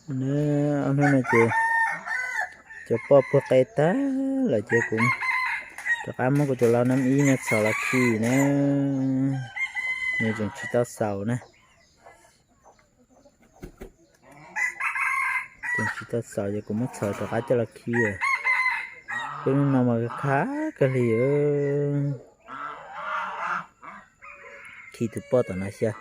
Na, ob hnub no ces cov poj puag qe tag lawm ces kuv rov qab muab kuv tus lau nab ib no txhos los khi na. Nws tseem tsis tau xaus na. Tseem tsis tau xaus ces kuv muab txhos rov qab coj los khi. Peb hnub no mas khab kawg li. Khi tus poj tom no xyov.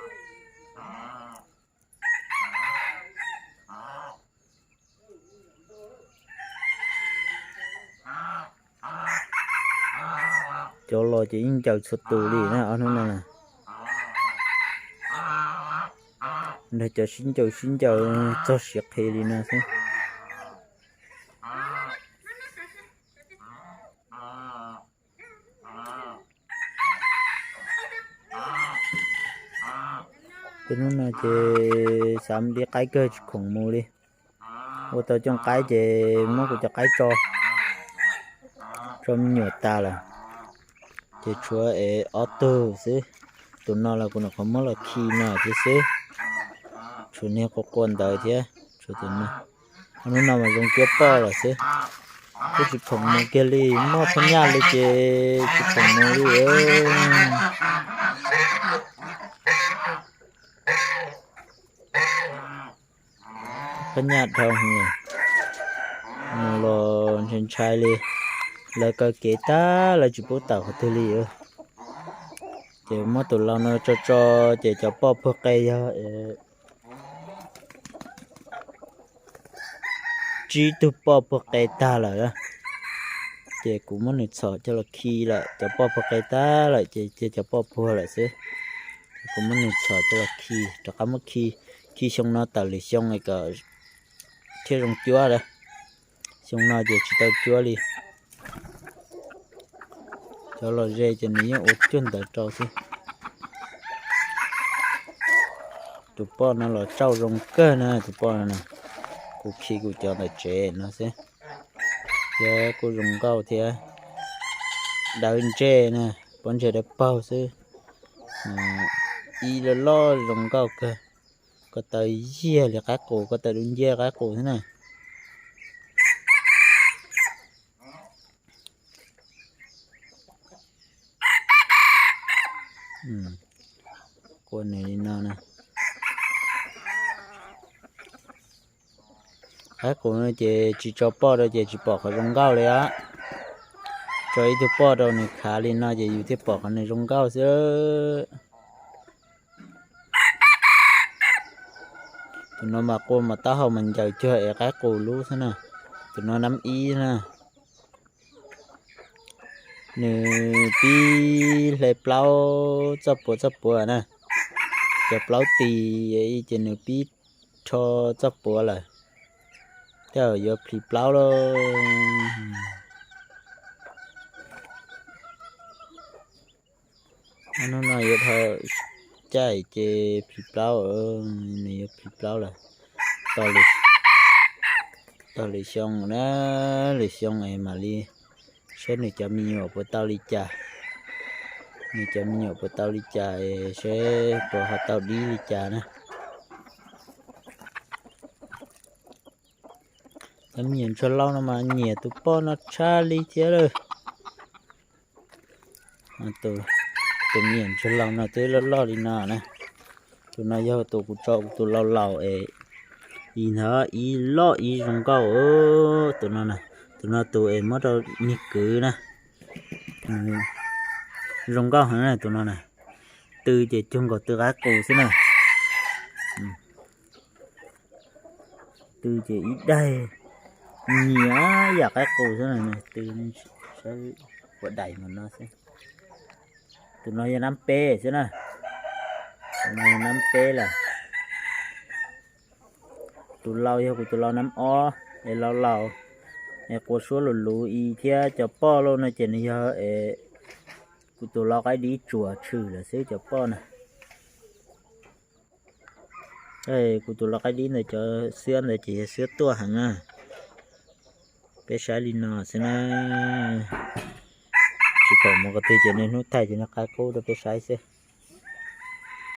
Cov los ces yeej ncaws txhua tus li na ob hnub no na. Nrog cov sib ncaws sib ncaws txog siav qhi li no xwb. Peb hnub no ces xav mus dib qaib kawg tsis khoom mus li. Ua tau cooj qaib ces muab kuv cov qaib tso, tso me nyuam tas lawm. Ces tshuav es ob tug xwb. Tus no los kuv nyuam qhuav muab los khi no thiab xwb. Tshuav niag qua qua ntawd thiab, tshuav tus no. Ob hnub no mas zoo cuab poj lawm xwb. Twb tsis khoom mus kiag li, muaj phab nyaj li ces tsis khoom mus li. Phab nyaj dhau heev, mus los ntshai ntshai li. Lawv kaw kev tag lawv tsis pub tawm qhov twg li. Ces muab tus lau no tso tso, ces cov poj puag qe yog tsib tug poj puag qe tag lawm. Ces kuv muab nws txhos coj los khi lawm, cov poj puag qe tag lawm ces cia cov poj puag lawm xwb. Kuv muab nws txhos coj los khi, rov qab muab khi, khi xyoo no tawm lwm xyoo kom thiaj zoo cuab lawm. Xyoo no ces tsis tau cuab li. Cov los ze ces nws yeej ua cuag ntawd rau xwb. Tus poj no los tsauj zoo kawg na, tus poj no na. Kuv khi kuv cov ntawm tsev no xwb. Thiab kuj zoo nkauj thiab. Dawb ntsej na, pob ntseg dawb paug xwb. Ib loj loj zoo nkauj kawg. Ko taw yiag li qaib qus, ko taw dub nciab qaib qus xwb na. Qua nws li no na. Qaib qus no ces tsis tso poj rau ces tsis pom qhov zoo nkauj li os. Tso ib tug poj rau nws khav li no ces yus thiaj pom qhov nws zoo nkauj xwb. Tus no mas qua mas taub hau mas ncaws cuag es qaib qus lub xwb na. Tus no nab ib na. Nws pib hle plaub txoj puav txoj puav na. Cov plaub tis ces nws pib rho txoj puav lawm. Tej zaum yuav plhis plaub lauj. Hnub no yuav dhau caij ces plhis plaub, nws yuav plhis plaub lawm. Tog lwm xyoo na, lwm xyoo es mam li saib nws cov me nyuam puas tau li cas. Nws cov me nyuam puas tau li cas es saib puas ho tau dib li cas na. Cov me nyuam ntsuag lauj no mas nyiam tus poj no tshaj li thiab lawm. Tus me nyuam ntsuag lauj no twb loj loj li no na. Tus no yog tus kuv tso kuv tus lau laus es, ib hnub ib loj ib zoo nkauj. Tus no, tus no tus es muab rau niag kwv na. Zoo nkauj heev na tus no na. Tw ces cuag nkaus tw qaib qus xwb na. Tw ces ib daig nyiam yam qaib qus xwb na. Tw ua daim mus no xwb. Tus no yog nab peb xwb na. Tus no yog nab peb lawm. Tus lau yog kuv tus lau nab ob es lau laus es quav suab luv luv i thiab cov poj lauj no ces nws yog es kuv tus lau qaib dib tsuas tshwm lawm xwb cov poj na. Kuv tus lau qaib dib ntawd cov xwab ntawd ces yog xwab tuaj heev na. Peb saib li no xwb na. Tsis pom mus qhov twg ces niaj hnub thaij cov niag qaib qub rau peb saib xwb.